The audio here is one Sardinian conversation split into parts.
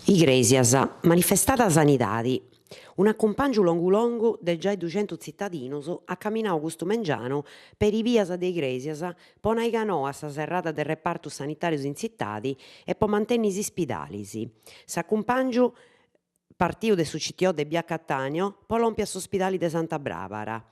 Igrèsias, manifestada sanidadi. Un'acumpàngiu longu longu de giai duxentus tzitadinus at caminau custu mengianu peri bias de Igrèsias po nai ca no a sa serrada de repartus sanitàrius in tzitadi e po mantenni is ispidalis. S'acumpàngiu partiu de su CTO de bia Cattaneo po lompi a s'ospidali de Santa Brabara.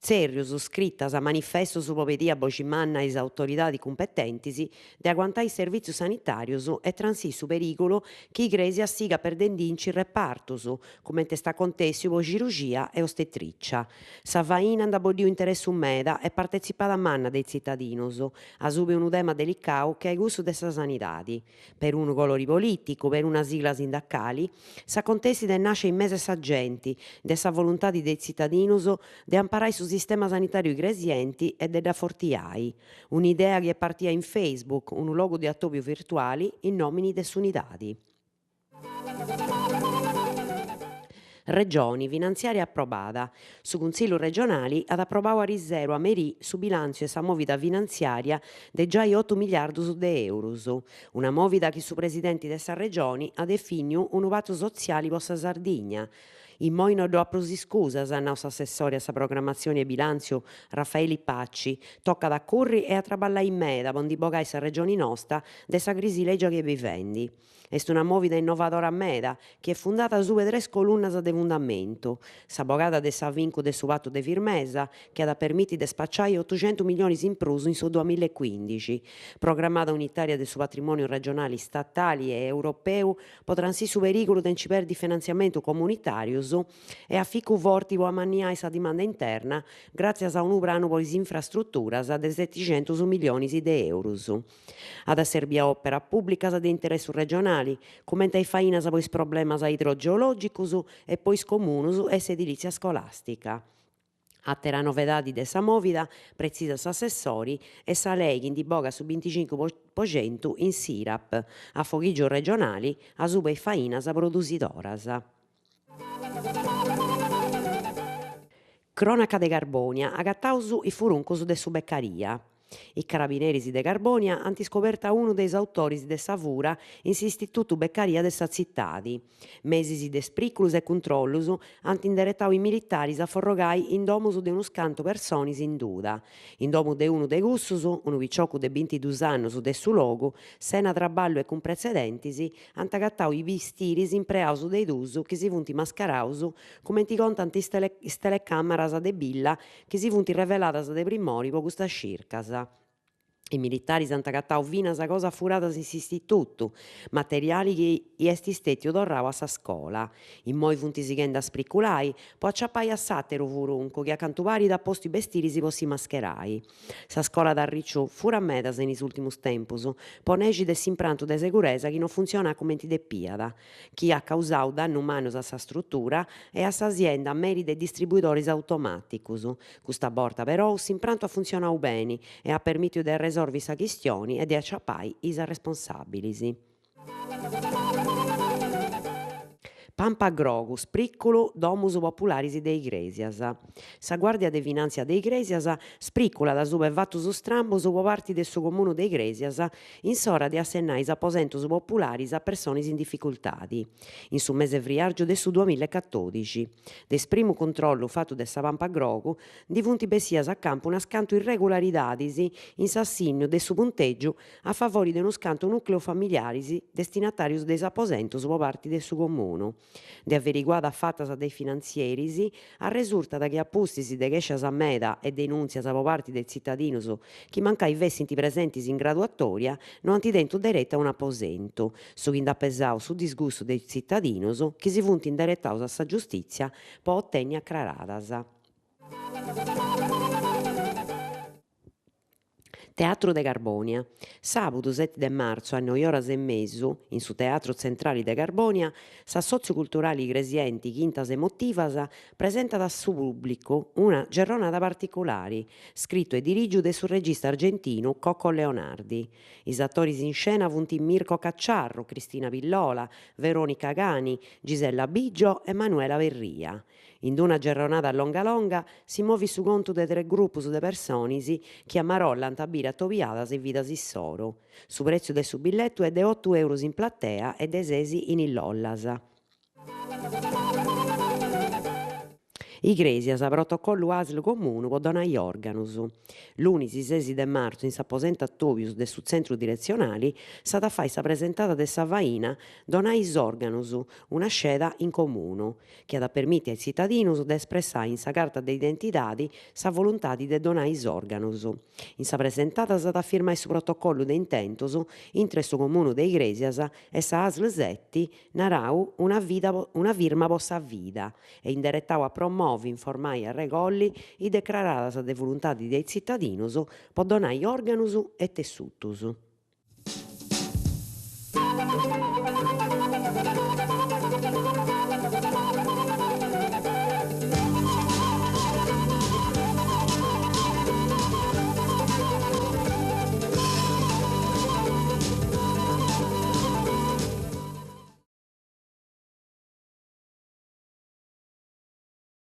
Tzèrrius, scritas, manifestus po pedì a boxi manna a is autoridadis cumpetentis de aguantai is servìtzius sanitàrius e transì su perìgulu chi Igrèsias sigat perdendinci repartus, cumenti est acontèssiu po cirugia e ostetrìcia. Sa faina nd'at boddiu interessu meda e partetzipada manna de is tzitadinus, asuba 'e unu tema delicau che a cussu de sa sanidadi. Perunu colori polìticu, peruna sigla sindacali, s'acontèssida est nàscia in mesu 'e sa genti, de sa voluntadi de is tzitadinus de amparai su sistema sanitàriu igresienti e de dd'afortiai. Un'idea chi est partia in Facebook, unu logu de atòbiu virtuali in nòmini de s'unidadi. Regioni, finantziària aprobada. Su Cunsillu regionali at aprobau ariseru a merì su bilàntziu e sa mòvida finantziària de giai otu miliardus de eurus. Una mòvida chi su presidenti de sa Regioni at definiu unu patu sotziali po sa Sardigna. Immoi no ddo'at prus iscusas, at nau s'assessori a sa programmatzioni e bilàntziu Raffaeli Paci, tocat a curri e a traballai meda po ndi bogai sa Regioni nosta de sa crisi lègia chi est bivendi. Est una mòvida innovadora meda, chi est fundada subra tres colunnas de fundamentu, sa bogada de s'afincu de su patu de firmesa, chi at a permiti de spaciai otuxentus milionis in prus in su duamilla e cuindixi, programmada unitària de su patrimòniu regionali, statali e europeu po transì su perìgulu de nci perdi finantziamentus comunitàrius e aficu forti po amanniai sa dimanda interna gràtzias a unu pranu po is infrastruturas de setixentus milionis de eurus. At a serbì a òperas pùblicas de interessu regionali, cumenti a is fainas po is problemas idrogeològicus e po is comunus e s'edilìtzia scolàstica. Àtera novedadi de sa mòvida, pretzisat s'assessori, est sa lei chi ndi bogat su binticincu po centu in s'Irap, afoghìgiu regionali asuba is fainas produsidoras. Crònaca de Carbònia, agataus is furuncus de su Beccaria. Is carabineris de Carbònia ant scobertu a unu de is autoris de sa fura in s'istitutu Beccaria de sa tzitadi. Mesis de spriculus e cuntrollus ant inderetau is militaris a forrogai in domus de unus cantu personis in duda. In domu de unu de cussus, unu piciocu de bintidus annus de su logu, sena traballu e cun pretzedentis, ant agatau is bistiris impreaus de is dus chi si funt mascaraus cumenti contant is telecàmaras de billa chi si funt reveladas de primori po custas circas. Is militaris ant agatau finas cosas furadas in s'istitutu, materiali chi est stètiu torrau a sa scola. Immoi funt sighendi a spriculai po aciapai a s'àteru furuncu chi a cantu parit at postu is bestiris po si mascherai. Sa scola at arriciu furas medas in is ùltimus tempus, po nexi de s'imprantu de seguresa chi no funtzionat cumenti depiat, chi at causau dannus mannus a sa strutura e a sa sienda meri de distribuidoris automàticus. Custa borta perou s'imprantu at funtzionau beni e at permìtiu de arresorvi sa chistioni e de aciapai is arresponsàbilis. Pampa Grogu, sprìculu domus popularis de Igrèsias. Sa Guàrdia de Finàntzia de Igrèsias sprìculat asuba 'e fatus strambus po parti de su Comunu de Igrèsias in s'ora de assennai is aposentus popularis a personis in dificultadi, in su mese friàrgiu de su duamilla e catòdixi. De is primu cuntrollu fatu de sa Pampa Grogu ndi funt bessias a campu unas cantu irregularidadis in s'assinniu de su puntègiu a favori de unus cantu nùcleus familiaris destinatàrius de is aposentus po parti de su Comunu. De averiguadas fatas de is finantzieris, arresurtat chi a pustis de chèscias meda e denùntzias po parti de is tzitadinus chi mancai fessint presentis in graduatòria no ant tentu deretu a un'aposentu, su chi nd'at pesau su disgustu de is tzitadinus chi si funt inderetaus a sa giustìtzia po otenni acraradas. Teatru de Carbònia. Sàbudu seti de martzu a noi oras e mesu, in su Teatru Tzentrali de Carbònia, s'assòtziu culturali igresienti Chintas Emotivas presentat a su pùblicu una gerronada particulari, scritu e dirìgiu de su regista argentinu Coco Leonardi. Is atoris in scena funt Mirko Cacciarru, Cristina Pillola, Veronica Cani, Gisella Biggio e Manuela Perria. In d'una gerronada longa longa si movit su contu de tres grupus de personis chi amarolla ant a biri. biri atobiadas is vidas issoru. Su prètziu de su billetu est de otu euros in platea e de ses in is lollas. Igrèsias, protocollu Asl comunu po donai òrganus. Lunis sesi de martzu in s'aposentu atòbius de su tzentru diretzionali s'at a fai sa presentada de sa faina Donai is òrganus, una sceda in comunu, chi at a permiti a is tzitadinus de espressai in sa carta de identidadi sa voluntadi de donai is òrganus. In sa presentada s'at a firmai su protocollu de intentus intre su Comunu de Igrèsias e sa Asl seti, narau una vida una firma po sa vida e inderetau a promovi, informai e arregolli is decraradas de voluntadi de is tzitadinus po donai òrganus e tessutus.